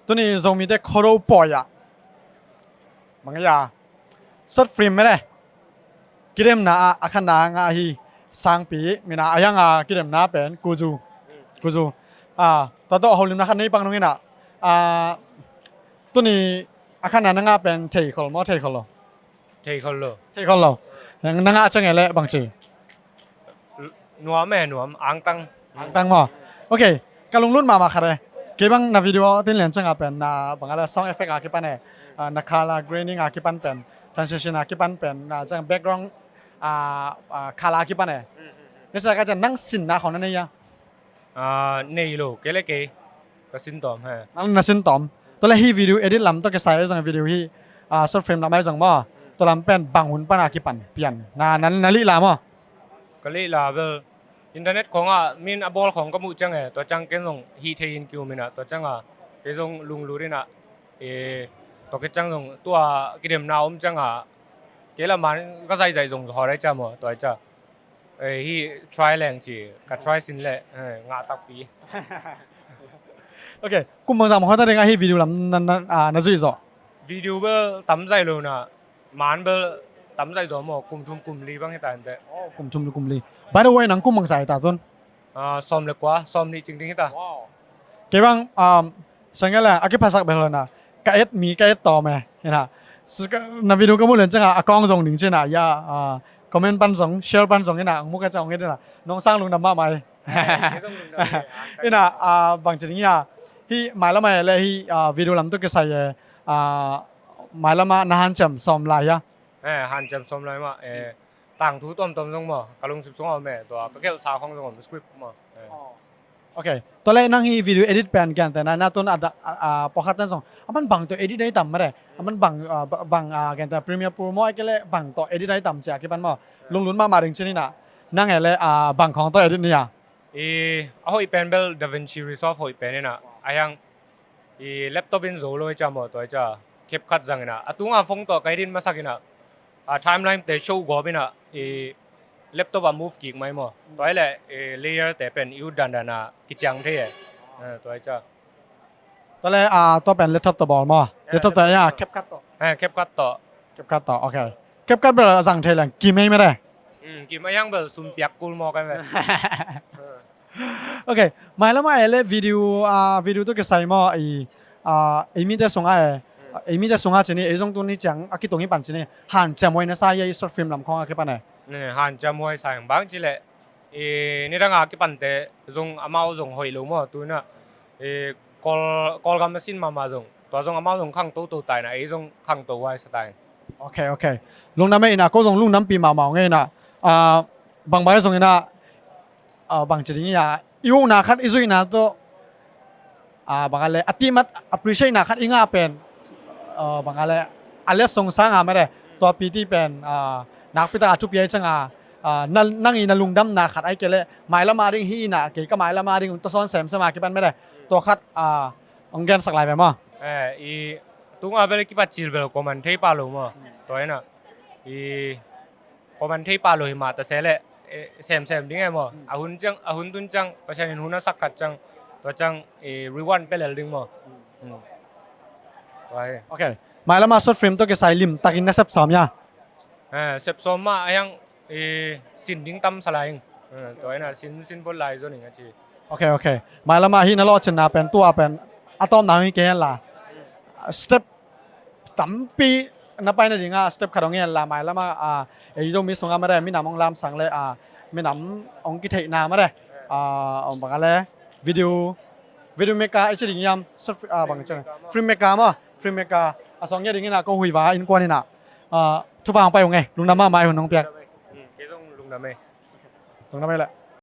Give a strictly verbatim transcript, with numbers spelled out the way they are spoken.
Tuni Zomite khuado pawi ah bang a short film mete kidemna ah a khatna ngah hi. Sangpi mina a hiang a kidemna pen Kuzu. Kuzu. Ah, tua tawh holimna khat nei pak nung inah, ah, tuni a khatna na ngah pen thei khol maw, thei khol lo? Thei khol lo. Thei khol lo. Na ngah ciang e leh bangci? Nuam e, nuam, angtang. Angtang maw? Ok, ka lunglut mahmah khat e. Kei bang na video tin lian ciang a pen na bang a le sound effect a kipan e, ah, na color grading a kipan pen, transition a kipan pen, na ciang background, ah, ah, color a kipan e. Nisa ka ciang nang sinna khong na nei a? Ah, nei lo, kei le kei ka sin tawm he. Nang na sin tawm. Tua le hi video edit lam tawh kisai zong video hi, ah, short film lam ai zong maw, tua lam pen bang hun pan a kipan pian na, na, na lih la maw? Ka lih la bel internet khong ah min a bawl khong ka muh ciang e, tua ciang ken zong hih thei in ki-um inah, tua ciang a kei zong lunglut inah, e, tua kei ciang zong tua kidemna om ciang a kei la man ka zaihzaih zong haw dai cia maw, tua ai cia. E, hih try leng ci, ka try sin leh, e, ngah takpi. Ok, kum bangzah mah khawng ta ding a hih video lam na, na, ah, na zuih zawh? Video bel tam zaih lo na, man bel tam zaih zaw maw, kum thum kum li bang hi ta inteh. Oh, kum thum kum li. By the way, nang kum bangzah hi ta tun? Ah, sawm le kua, sawm nih cing ding hi ta. Kei bang, um, sangel a kiphasak bel na ka et mi ka et tawm e, ina. Na video ka muh lian ciang a account zong ding ci ina, ya, ah, comment pan zong, share pan zong ina, ang mu ka ciang ong et ina. Nong sang lungdam mahmah e. Ina, ah, bangci ding hia? Hih mailam a e le hih, ah, video lam tawh kisai e, ah, mailam a na hanciam sawm lai hia? Eh, hanciam sawm lai mah, eh, tangthu tuamtuam zong maw, ka lungsip sungah om e, tua ka gelhsa khong zong om, script maw. Eh. Ok. Tua le nang hih video edit pen gentehna, na tun a, a, a, pawlkhat ten zong a man bang tawh edit ai tam mate. A man bang, ah, ba-, bang, ah, gentehna Premiere Pro maw, ai kei le bang tawh edit ai tam ci a kipan maw. Lunglut mahmah ding ci ni na. Nang e le, ah, bang khong tawh edit ni a? I, a hoih pen bel DaVinci Resolve hoih pen ina. A hiang i laptop in zo lo i cia maw, tua i cia CapCut zang ina. A tunga phone tawh ka edit masak ina. A timeline te show gawp ina. I laptop a move kik mai maw. Tua i le, i layer te pen i ut dandan a kiciang thei e. Eh, tua i cia. Tua le, ah, tua pen laptop tawh bawl maw? Eh, laptop tawh, laptop ya, tawh. CapCut tawh. Eh, CapCut tawh. CapCut tawh, ok. CapCut bel a zang thei leng kim ei mate. Hmm, kim a hiang bel sum piak kul maw kan ve. Ok, mailam a e le video, ah, video tawh kisai maw, i, ah, ei mite sungah e. Ei mite sungah ci ni, ei zong tuni ciang a kitung hi pan ci ni. Hanciam huai na sa hia i short film lam khong a kipan e? Ne, hanciam huai sa hiang bang ci le. I, nidang a kipante zong amau zong hoih lo maw, tu ina, i, Kawl, Kawlgam a sin mahmah zong, tua zong amau zong khangto to ta ina, ei zong khangto huai sa ta ina. Ok, ok. Lungdam e ina, ko zong lungdampi mahmah ong e ina. Ah, bangbang zong ina, ah, bangci ding hia, i ukna khat i zuihna tawh, ah, bang a le, a tihmat appreciate na khat i ngah pen, ah, bang a le, a letsong sanga mate, tua piti pen, ah, nakpi tak a thupi ai ciang a, ah, na, nang i na lungdamna khat ai kei le, mailam a ding hi ina, kei ka mailam a ding, tua sawn semsem a kipan mate, tua khat, ah, ong gensak lai ve maw? Eh, i tunga bel kipat cil bel ko man thei pa lo maw? Tua ina, i ko man thei pa lo hi mah ta se le, eh, semsem ding e maw. Hmm. A hun ciang, a hun tun ciang, Pasian in hun a sak khat ciang, tua ciang, eh, reward pe lel ding maw. Hmm. Hmm. Tua hi. Ok. Mailam a short film tawh kisai lim takin na sep sawm hia? Eh, sep sawm mah a hiang, eh, sin ding tam sa lai ing. Eh, tua ina sin, sin bol lai zo ning a ci. Ok, ok. Mailam a hih na lawhcinna pen, tua pen, a tawpna hi kei hen la. Step tampi na pai nading a step khat ong en la, mailam a, a, ei Zomi sungah mate, minam ong lamsang le, a, minam ong kitheihna mate, a, ong bang a le video, video maker i ci ding hiam, so, a, bang ci, film maker maw, film maker a song ngia ding ina ko huiva innkuan ina, a, thupha ong pai ung e, lungdam mahmah e hun ong piak. Lungdam e. Lungdam e le.